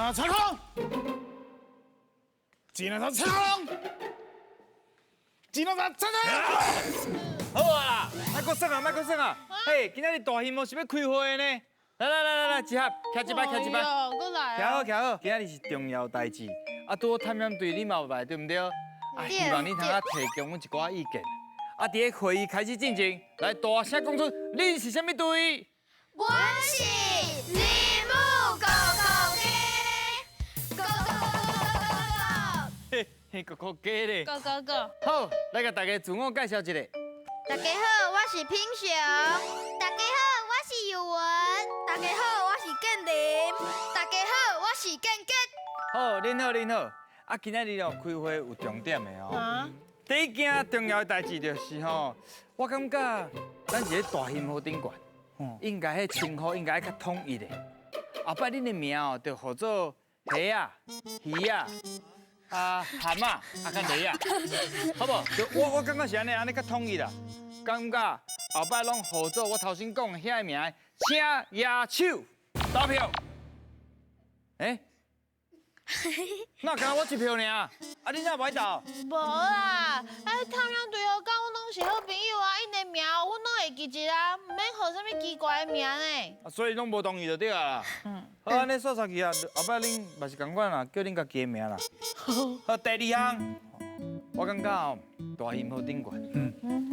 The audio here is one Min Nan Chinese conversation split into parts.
两三空，一两三插空，一两三插空。好啊啦，莫阁耍啊，莫阁耍啊！嘿，今仔日大兴无是欲开会呢？來來來來來，一盒，徛一擺，徛一擺。閣來徛好徛好，今仔日是重要代誌，啊，拄好探險隊你嘛有來對毋對？啊，希望你通啊提供阮一寡意見。啊，佇咧會議開始進前，來大聲講出恁是啥物隊？阮是鈴木哥哥雞，Go go go go go go！嘿，嘿，哥哥雞咧。 Go go go！好，來共大家自我介紹一下。大家好，我是品雄。大家好，我是尤文。大家好，我是建林。大家好，我是建杰。好，恁好，恁好。啊，今仔日哦開會有重點的哦。第一件重要的代誌就是吼，我感覺咱是咧大興和頂懸，應該彼稱呼應該較統一的。後擺恁的名哦，就號做蝦仔、魚仔、啊蚶仔、啊佮螺仔，好無？就我感覺是按呢，按呢較統一啦。感覺後擺攏號做我頭先講的遐个名，請舉手投票。欸？哪敢我一票爾？啊，你哪無愛投？無啦，啊，探險隊哦，佮阮攏是好朋友啊，𪜶的名阮攏會記得啊，毋免號啥物奇怪的名呢。啊，所以攏無同意就對啊啦。好，按呢煞煞去啊，後擺恁嘛是仝款啦，叫恁家己的名啦。好，第二項，我感覺哦，大興和頂懸，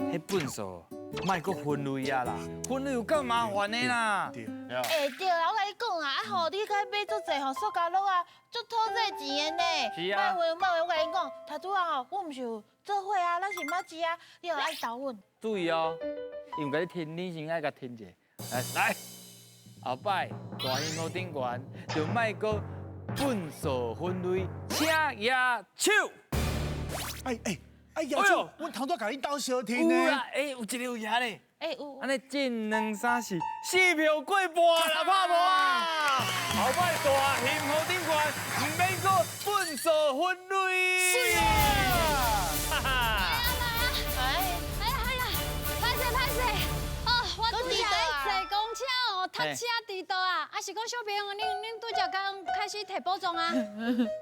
彼糞埽莫閣分類啊啦，分類有夠麻煩的啦。對。欸，對啦，我共你講啦，啊吼，你該買足濟吼塑膠樂啊，足討這錢的呢。是啊。莫話莫話，我共你講，頭拄仔吼，阮毋是有做伙啊，咱是毋捌知啊，你著愛投阮。注意哦，伊有共你聽，你先愛共聽者。來來，後擺大興和頂懸就莫閣糞埽分類，請舉手。哎哎哎，舉手，阮頭拄共恁鬥相挺呢。有啦，欸，有一個有贏咧。欸，有。按呢進兩三四，四票過半啦，拍無啊？後擺大興和頂懸，毋免閣糞埽分類。水啊！哈哈。哎哎呀哎呀，歹勢歹勢，哦，我拄才咧坐公車哦，塞車遲到啊，啊是講小朋友，恁拄才剛開始提寶藏啊？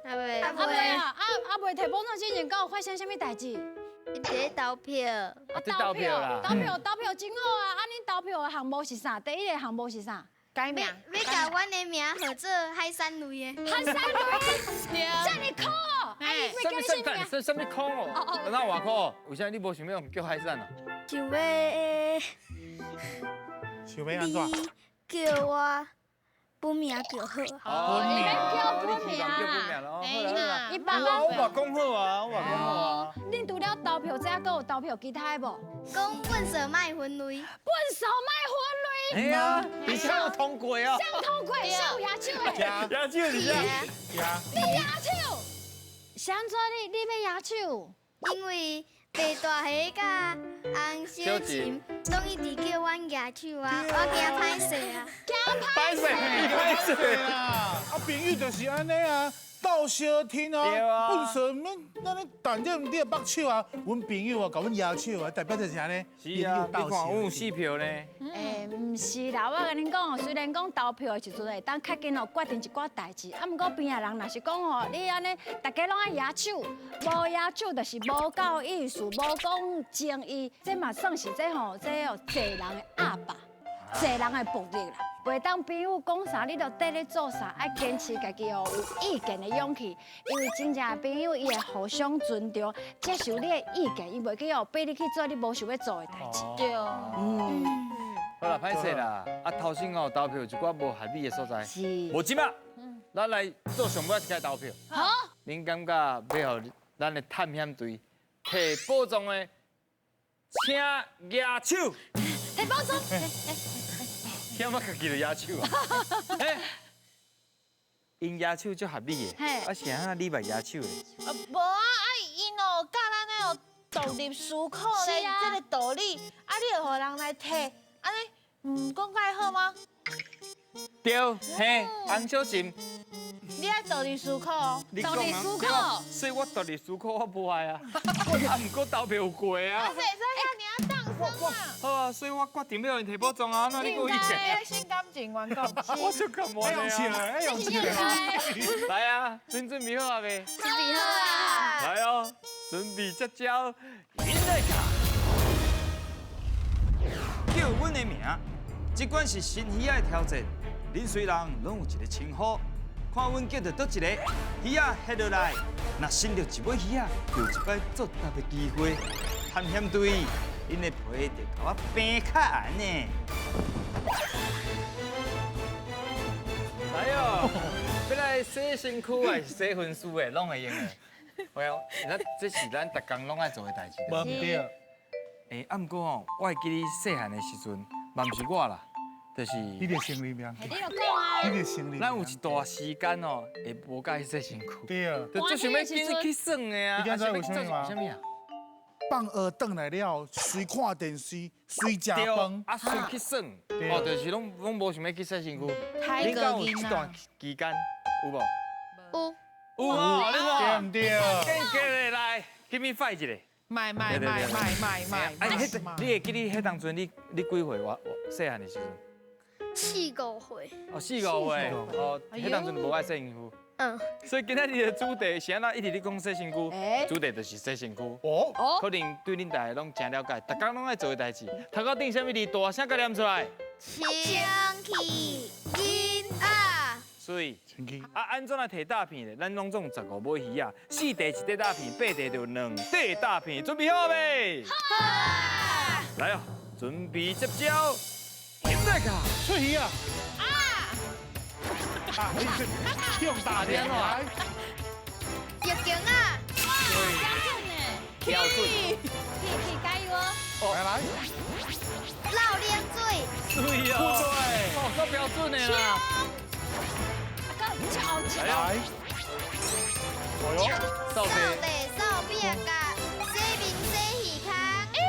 還未。還未啊？啊啊未提寶藏之前，敢有發生啥物代誌？佇咧投票。啊，投票啦，投票投票真好啊！啊，恁投票的項目是啥？第一个項目是啥？改名。欲共阮的名號做海產類的。海產類，遮爾苦哦！啊，伊欲叫你啥名？啥啥物苦哦？哪偌苦？為啥你無想欲予叫海產啊？想欲。想欲按怎？叫我本名就好。哦，你欲叫本名叫本名咯。哎伊爸爸我嘛講好啊，我嘛講好啊。恁除了投票這，閣有投票其他的無？講糞埽莫分類。糞埽莫分類。嘿啊，而且有通過啊。誰通過？誰有舉手的？舉手是啥？你舉手。是按怎你欲舉手？因為白大蝦佮紅小琴攏一直叫阮舉手啊，我驚歹勢啊。驚歹勢，歹勢啊！啊，朋友就是按呢啊，鬥相挺啊，糞埽免咱咧彈對毋對，目手啊，阮朋友啊，共阮舉手啊，代表就是按呢。是啊，你看阮有四票呢。欸，毋是啦，我共恁講哦，雖然講投票的時陣會當較緊哦決定一寡代誌，啊，毋過邊仔人若是講吼，你按呢，大家攏愛舉手，無舉手就是無夠意思，無講情義，這嘛算是這吼，這哦濟人的壓霸，濟人的暴力啦。袂當朋友講啥，你就綴咧做啥，愛堅持家己哦有意見的勇氣。因為真正的朋友，伊會互相尊重，接受你的意見，伊袂去哦逼你去做你無想欲做的代誌。對。嗯。好啦，歹勢啦，啊頭先哦投票有一寡無合理的所在。是。無這馬，咱來做上尾一擺投票。好。恁感覺欲予咱的探險隊提寶藏的，請舉手。提寶藏。聽我家己就舉手啊！欸，𪜶舉手足合理的，啊是按怎你嘛舉手的？啊，無啊，啊𪜶哦教咱的哦獨立思考的這個道理，啊你會予人來提，按呢毋講較好嗎？對，嘿，洪小琴。你愛獨立思考哦，獨立思考。所以我獨立思考我無愛啊，啊毋過投票有過啊。啊，會使遐爾啊當我好啊，所以我決定欲予𪜶提保狀啊，那你有意見？先感情我講。我就感冒用笑，愛用笑。來啊，恁準備好啊未？準備好啊！來哦，準備接招，引來卡。叫阮的名，這款是新魚仔的挑戰。恁雖人攏有一個稱呼，看阮叫著佗一個魚仔翕落來，若伸著一尾魚仔，就有一擺作答的機會。探險隊，恁的皮就共我平較硬呢。來哦，欲來洗身軀還是洗分數的，攏會用的。會哦，咱這是咱逐工攏愛做的代誌。無毋對。欸，啊，毋過吼，我會記得細漢的時陣，嘛毋是我啦，就是你的生理名，你就講啊，你的生理。咱有一段時間哦，會無佮意洗身軀。對啊。就足想欲緊去耍的啊。你敢知為啥物嗎？啥物啊？放學轉來了，隨看電視，隨食飯，啊，隨去耍，哦，就是攏無想欲去洗身軀。太你敢有這段期間有無？有。有哦，你看。對毋對？緊過來，給你fight一下。賣賣賣賣賣賣！啊，你會記得彼當陣你幾歲？我細漢的時陣。四五歲。哦，四五歲。哦，彼當陣無愛洗身軀。嗯。所以今仔日的主題是按怎？一直咧講洗身軀，主題就是洗身軀。哦。可能對恁大家攏真了解，逐工攏愛做的代誌。頭殼頂啥物字大聲共念出來？清氣囡仔。水。啊，按怎來提大片咧？咱攏總15尾魚仔，4塊一塊大片，8塊就2塊大片，準備好未？好。來哦，準備接招，起來卡，出魚啊！啊！啊！用大點來。逆境啊！哇，標準呢？標準。去去加油哦！來來。老奶水。水哦。哦，夠標準的啦。來，掃地掃壁角，洗面洗耳空。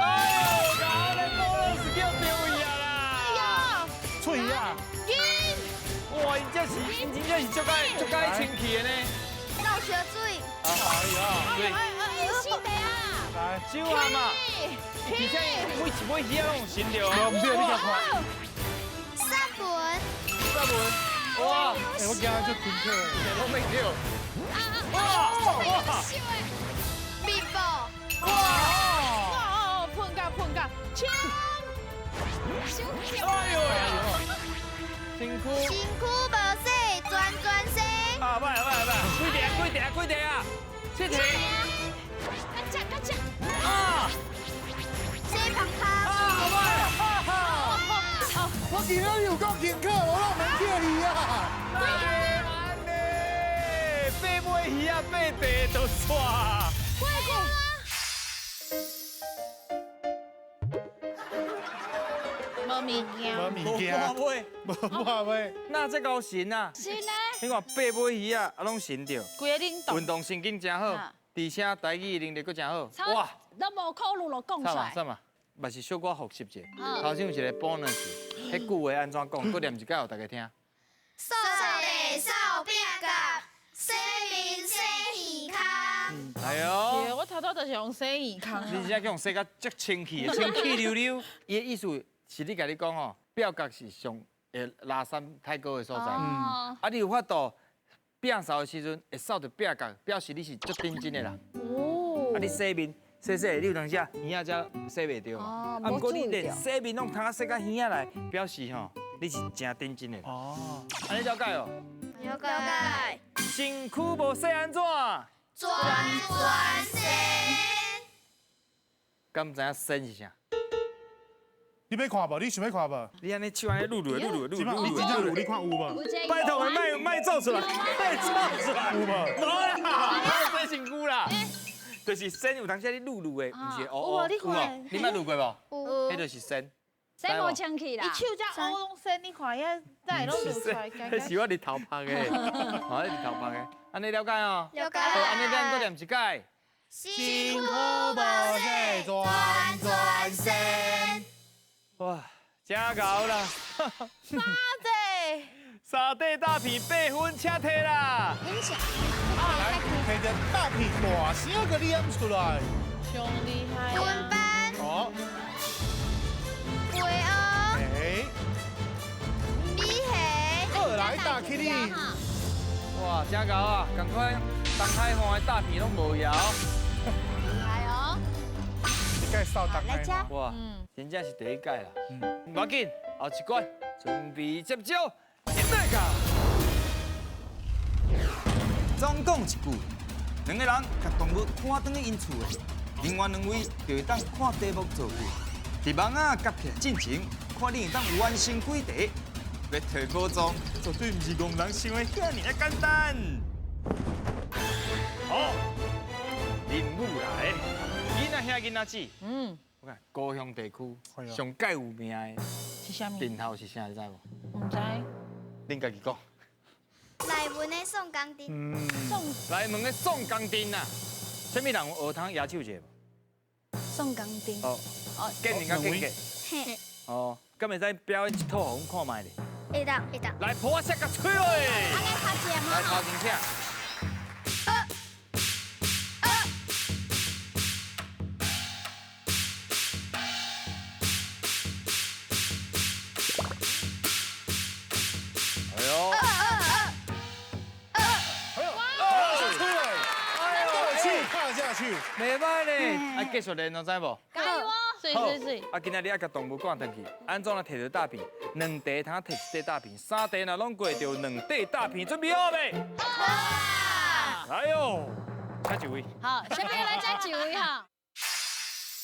哎呦，搞咧波是叫丢去啊啦！哎呀，出鱼啊！哇，𪜶這是，𪜶真正是足該足該清氣的呢。漏燒水。哎呀，對。四塊啊！來，手啊嘛，而且每一尾魚仔攏有伸著啊。無毋對，你共看。三文。三文。哇！欸，我驚足清楚的，攏免叫。哇哇！面布。哇！哇！噴甲噴甲，槍！哎呦呀！身軀。身軀無洗，全全洗。啊！歹歹歹，幾塊啊？幾塊啊？幾塊啊？7塊。較食較食。啊！洗芳芳。啊！歹。我今仔日有夠辛苦，我攏免叫伊啊。哪會按呢？8尾魚仔8塊就煞。過關啊！無物件。無物件。無半尾。哪這夠神啊？神呢？你看8尾魚仔啊，攏神著。規个冷凍。運動神經真好，而且台語能力閣真好。哇！攏無考慮就講出來。啥嘛？嘛是小可複習者。頭先有一個 bonus，彼句話按怎講？閣念一擺予大家聽。掃地掃壁角，洗面洗耳空。哎呦！我頭拄就是用洗耳空。你這叫洗甲足清氣的，清氣溜溜。伊的意思是你共你講吼，壁角是上會垃圾太高的所在。啊，你有法度壁掃的時陣會掃著壁角，表示你是足認真的人。哦。啊，你洗面。洗洗，你有當時啊，耳仔才洗袂著嘛。啊，毋過你連洗面攏通洗到耳仔來，表示吼，你是真認真的。哦，按呢了解哦。了解。身軀無洗按怎？全全洗。敢知影洗是啥？你欲看無？你想欲看無？你按呢手按呢擼擼擼擼擼，你真正有你看有無？拜託，莫莫做出來，莫做出來。有無？無啦，洗身軀啦。就是身有當時你擼擼的，毋是烏烏。有無？你捌擼過無？有。彼就是身。洗無清氣啦。伊手遮烏攏身，你看遐哪會攏流出來？彼是我日頭曝的，哦，日頭曝的。按呢了解哦。了解。好，按呢咱閣念一擺。身軀無洗，全全洗。哇，真𠢕啦！三塊。三塊大片8分，請提啦。來，提著大片大聲閣念出來。上厲害。分班。哦。米虾。好，來打起你。哇，真𠢕啊！仝款東海岸的大片攏無枵。厲害哦！一屆掃東海。哇，真正是第一屆啦。無要緊，後一關準備接招，入來噶。總講一句，兩个人共動物趕轉去𪜶厝的，另外兩位就會當看題目造句。佇網仔夾起來進前，看你會當完成幾題。欲提寶藏，絕對毋是戇人想的遐爾仔簡單。好，任務來，囡仔兄囡仔姊，我看高雄地區上蓋有名的是啥物？陣頭是啥？你知無？毋知。恁家己講。內門的宋江陣。內門的宋江陣啊，啥物人有學通舉手一下無？宋江陣。哦，建寧佮建傑。嘿。哦，敢會使表演一套予阮看覓咧？會當會當。來，破色共吹落。啊，來拍一來，頭前請。哎呦！哎呦！吹落，气拍下去。袂歹呢，啊，繼續練，知無？加油哦！水水水！啊，今仔日愛共動物趕轉去，按怎來提著大片？兩塊通提一塊大片，三塊若攏過就兩塊大片，準備好未？好！來喲，請一位。好，小朋友來請一位哈。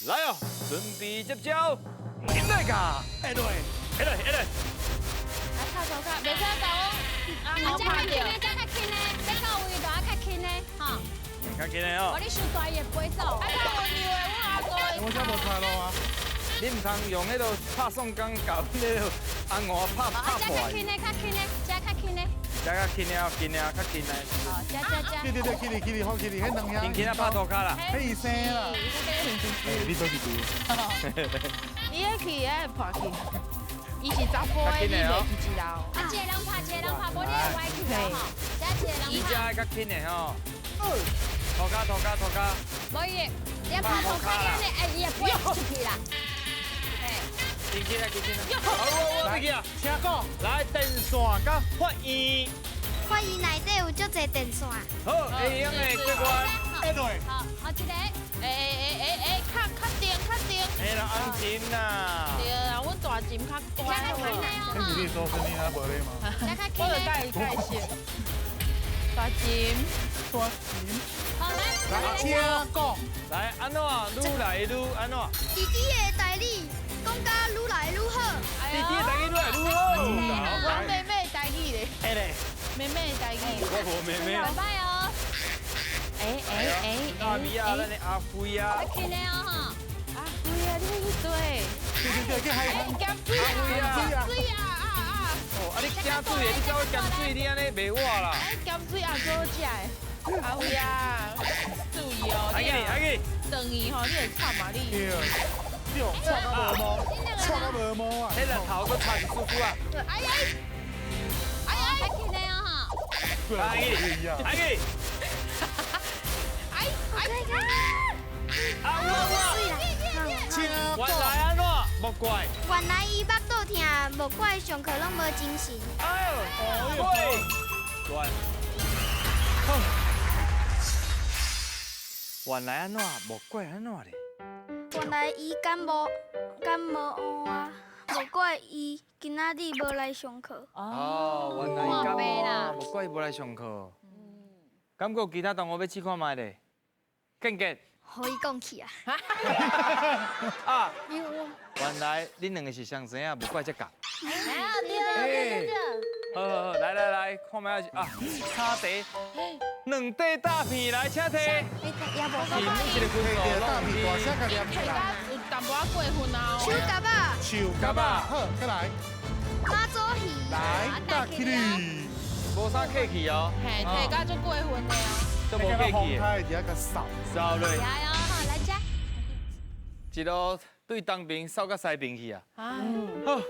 來喲，準備接招，入來噶！來來來來。來拍手卡，袂使共阮阿啊，毛這較拍著。輕的，這較輕的，這到位就愛較輕的，哈。較輕的哦。無你傷大伊會飛走。啊，較溫柔的，阮阿哥。我這無看路啊。你毋通用彼个拍宋江共彼个红芋拍拍破。這較輕的，較輕的，這較輕的。這較輕的，輕的，較輕的。好，這這這。對對對，起哩起哩，好起哩，彼兩兄。轻轻啊，拍涂跤啦。彼医生啦。哎，你倒一队？伊彼去，会破去。伊是查甫的，你袂去一楼。啊，一个人拍，一个人拍，无你会歪去哦吼。这一个人拍。伊这较轻的吼。涂跤涂跤涂跤。无伊，你拍涂跤的，哎，伊会飞出去啦。轻轻啊，轻轻啊！好，我我去啊。请讲。來，電線佮法院。法院內底有足濟電線。好，會用的過關。哎對。好，好一個。哎哎哎哎，較較定較定。哎啦，安靜啦。對啊，阮大琴較乖。那是你做生意啊，無咧嘛？我就佮伊介绍。大琴。大琴。好來。來，請講。來，按怎愈來愈按怎？弟弟的台語講甲愈來愈好。弟弟的台語愈來愈好。我妹妹的台語咧。哎咧。妹妹的台語。我無妹妹。拜拜哦。哎哎哎。阿美啊，咱的阿輝啊。轻的哦吼。阿輝啊，你欲去追？對對對，去海灘。鹹水啊！水啊啊啊！哦，啊你驚水的，你走去鹹水，你按呢袂活啦。哎，鹹水也做好食的。阿輝啊，注意哦！阿去，阿去。轉去吼，你會慘啊你。對，你用錯甲無毛，錯甲無毛啊！彼个頭閣差一絲絲啊！哎哎，哎哎，較輕的哦吼。阿去，阿去。哎哎啊我我。原來按怎？莫怪。原來伊腹肚疼，莫怪上課攏無精神。哎呦，對，原來按怎？莫怪按怎咧？原來伊感冒啊，莫怪伊今仔日無來上課。哦，原來伊感冒，莫怪伊無來上課。敢閣有其他同學欲試看覓咧？建傑。予伊講去啊！啊，原來恁兩个是雙生仔，無怪這共。啊，對對對。好好好，來來來，看覓啊？三塊，兩塊大片來，請提。是每一個分數大片大聲共念出來。有淡薄仔過分啊！手夾仔。手夾仔，好，再來。媽祖魚。來，打起哩。無啥客氣哦。嘿，提甲足過分的哦。足無客氣的。他伫遐共掃。掃落。來哦，來吃。一路對東邊掃到西邊去啊。好，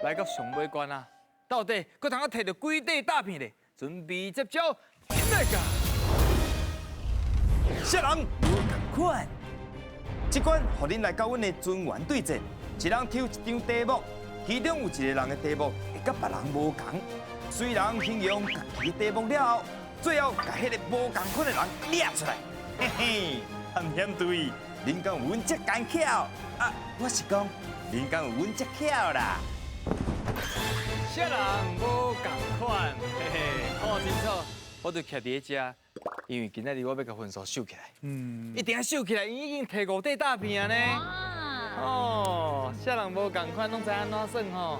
來到上尾關啊，到底閣通啊提著幾塊大片咧？準備接招，來個。啥人無仝款？這關予恁來佮阮的尊員對戰，一人抽一張題目，其中有一个人的題目會佮別人無仝。雖然形容家己的題目了後，最後共彼個無仝款的人掠出來。嘿嘿，含險對，恁敢有阮遮奸巧？啊，我是講，恁敢有阮遮巧啦？啥人無仝款？嘿嘿，看清楚，我就徛佇咧遮，因為今仔日我欲共分數收起來。嗯，一定愛收起來，𪜶已經提五塊大片啊呢。哦，啥人無仝款，攏知按怎算吼？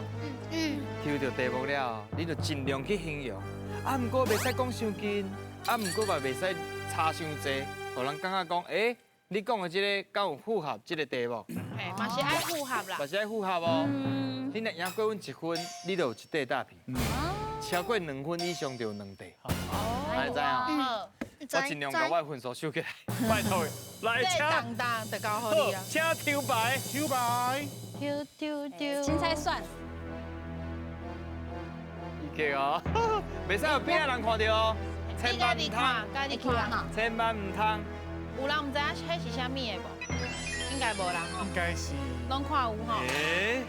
嗯。抽著題目了，你就盡量去形容。啊，毋過袂使講傷近，啊，毋過嘛袂使差傷濟，予人感覺講，欸，你講的這个敢有符合這个題目？嘿，嘛是愛符合啦。嘛是愛符合哦。你若贏過阮一分，你就有一塊大片。超過兩分以上就有兩塊。哦，會知哦。我盡量共我的分數收起來，拜託。來，請。當就交予你啊。請抽牌，抽牌。抽抽抽。凊彩選。記哦，袂使予邊仔人看著哦。千萬毋通，家己看，千萬毋通。有人毋知影彼是啥物的無？應該無人吼。應該是。攏看有吼。欸？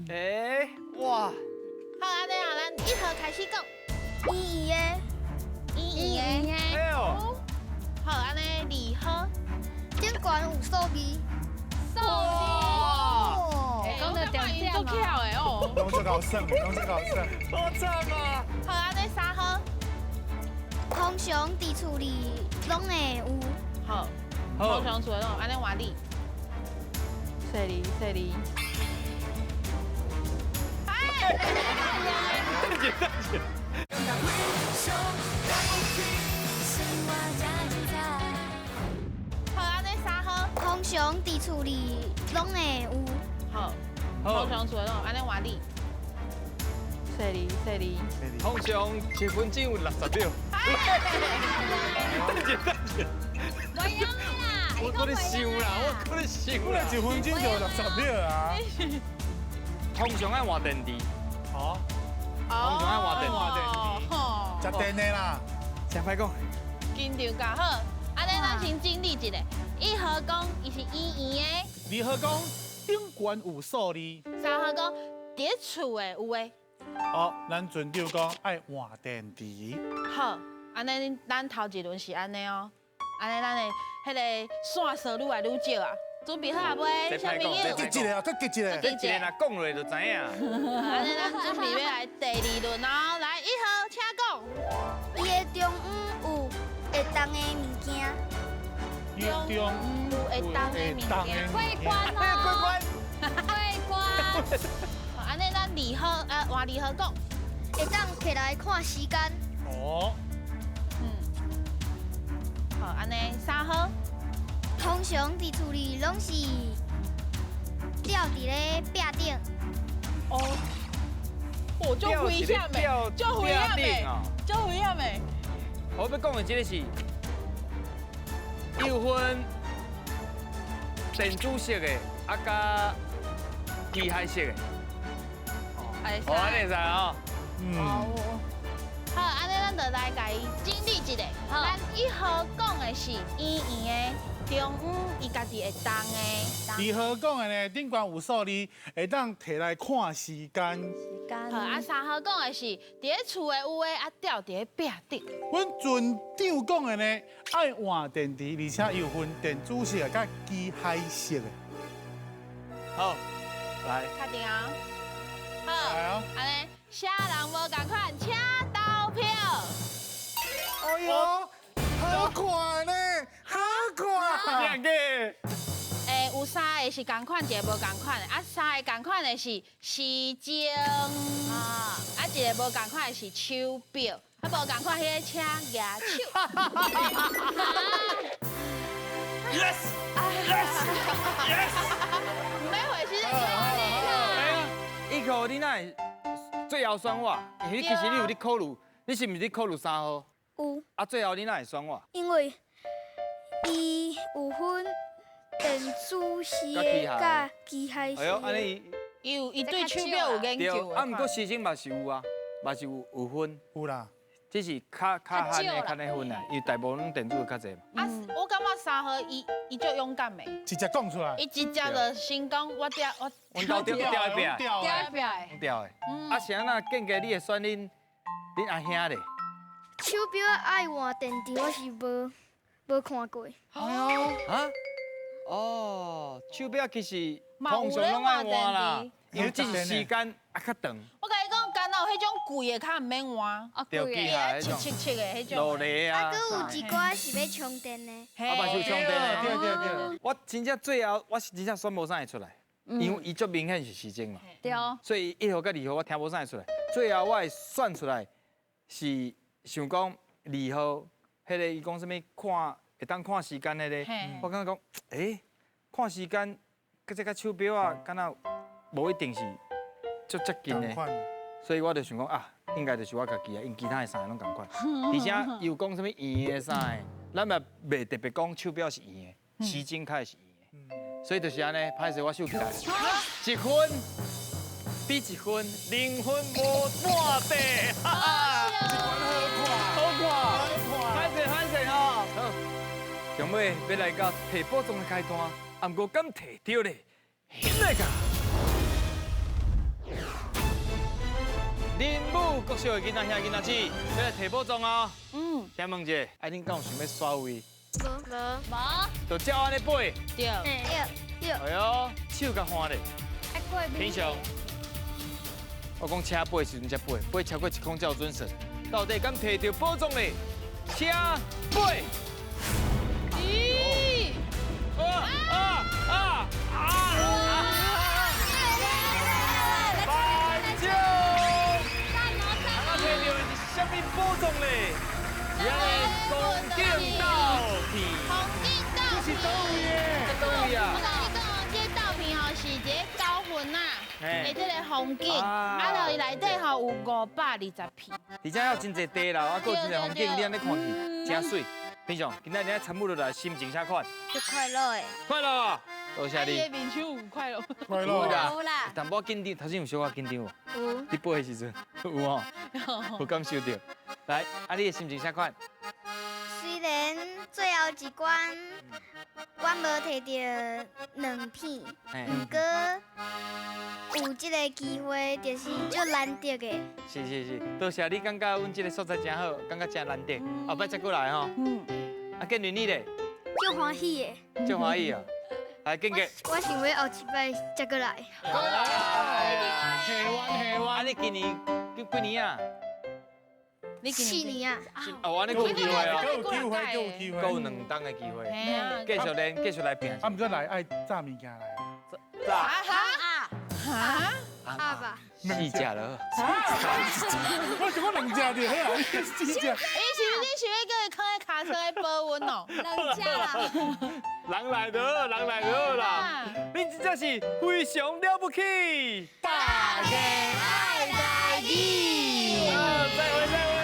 欸？哇！好，按呢啊，咱一號開始講。圓圓的，圓圓的。哎呦！好，按呢二號。頂懸有數字。數字。講著重點足巧的哦。攏足𠢕算，攏足𠢕算。好慘啊！好，按呢三號。通常佇厝裡攏會有。好，通常厝裡攏有，按呢換你。細膩，細膩。哎！等下，等下。好，按呢三號。通常佇厝裡攏會有。好，通常厝裡攏有，按呢換你。細膩，細膩。通常一分鐘有60秒。等下，等下。袂用啦，我閣咧想啦，我閣咧想啦。一分鐘就60秒啊。通常愛換電池。哦。通常愛換電池。食電的啦。真歹講。緊張較好，按呢咱先整理一下。一號講伊是圓圓的。二號講頂懸有數字。三號講佇厝的有的。哦，咱船長講愛換電池。好，按呢咱頭一輪是按呢哦，按呢咱的彼個線索愈來愈少啊。準備好啊未？小朋友。再一个啊，再一个。這一个若講落就知影。按呢咱準備欲來第二輪哦，來一號，請講。伊的中央有會動的物件。中央有會動的物件。過關哦。過關。過關。按呢，咱二號，換二號講，會當摕來看時間。哦。嗯。好，按呢三號。通常佇厝裡攏是吊佇咧壁頂。哦。哦，足危險的，足危險的，足危險的。我欲講的這个是有分電子式的，啊，佮機械式的。哦，按呢會使哦。嗯。好，按呢咱就來共伊整理一下。咱一號講的是圓圓的，中央伊家己會動的。二號講的呢，頂懸有數字，會當提來看時間。時間。好，啊三號講的是佇咧厝的有的，啊吊佇咧壁頂。阮船長講的呢，愛換電池，而且有分電子式的佮機械式的。好，來。確定啊。好，按呢，啥人無仝款，請投票。哎呦，好看呢，好看。兩個。欸，有三個是仝款，一個無仝款的。啊，三個仝款的是時鐘，啊，一個無仝款的是手錶，啊，無仝款彼个請舉手。 Yes, yes, yes。毋免回时阵就按呢啦。一号，你哪會最後選我？因為你其實你有咧考慮，你是毋是咧考慮三號？有。啊，最後你哪會選我？因為伊有分電子式的佮機械式的。哎呦，按呢伊伊有伊對手錶有研究。啊，毋過時鐘嘛是有啊，嘛是有分。有啦。这是較較罕的較咧分啦，因為大部分攏電子的較濟嘛。啊，我感覺三號伊伊足勇敢的，直接講出來。伊直接就先講我掉我。阮兜掉掉一壁，掉掉一壁的。掉的。啊，是按怎建議你會選恁恁阿兄咧？手錶愛換電池，我是無無看過。啊？哦，手錶其實通常攏愛換啦，因為這是時間啊較長。我共你講，敢若有彼種貴的較毋免換，對，機械彼種，切切切的彼種。勞力啊。啊，閣有一寡是欲充電的。啊，嘛是有充電的。對對對。我真正最後，我是真正選無啥會出來，因為伊足明顯是時鐘嘛。對。所以1號佮2號我聽無啥會出來，最後我會選出來是想講2號，彼個伊講啥物看會當看時間彼個，我感覺講，欸，看時間，佮這個手錶啊，敢若無一定是足接近的，所以我就想講啊，應該就是我家己啊，因為其他的三个攏仝款，而且伊有講啥物圓的啥的，咱嘛袂特別講手錶是圓的，時鐘較會是圓的，所以就是按呢，歹勢我收起來，1分比1分，零分無半塊，哈哈，好看，好看，歹勢歹勢吼，好，上尾欲來到提寶藏的階段，啊，毋過敢提著咧？那個。林武國小的囡仔兄囡仔姊，欲來提寶藏哦。嗯。請問一下，啊，恁敢有想欲刷位？無無無。就照按呢背。對。對對。哎喲，手共換咧。平常，我講車背時陣才背，背超過一空才有準算。到底敢提著寶藏咧？請背。咦？啊啊啊啊！啥物宝藏咧？是按呢，风景豆片。风景豆片。這是佗位的？這佗位啊？我共你講，這豆片吼是一个九份仔的這个風景，啊，落伊內底吼有520片。而且還有真濟地啦，啊，閣有真濟風景，你按呢看去，真媠。平常，今仔日參與落來，心情啥款？足快樂的。快樂。多謝你。你的面手有快樂。快樂啦。有啦。淡薄緊張，頭先有小可緊張無？有。你背的時陣有吼？有感受著。來，啊，你的心情啥款？雖然最後一關我無提著兩片，毋過有這个機會就是足難得的。是是是，多謝你感覺阮這个所在真好，感覺真難得，後擺再過來吼。嗯。啊，建倫你咧？足歡喜的。足歡喜哦。來，建傑。我想欲後一擺再閣來。閣來。下彎下彎。啊，你今年幾幾年啊？ 4年啊！哦，按呢閣有機會啊！閣有機會，閣有機會，閣有2冬的機會。繼續練，繼續來拼。啊，毋過來愛炸物件來。炸。哈哈。阿爸。四隻了。我想講兩隻就好啊，四隻。伊是你是欲叫伊囥佇跤車咧保溫哦？兩隻啦。人來就好，人來就好啦。恁真正是非常了不起。大家愛台語。好，再會再會。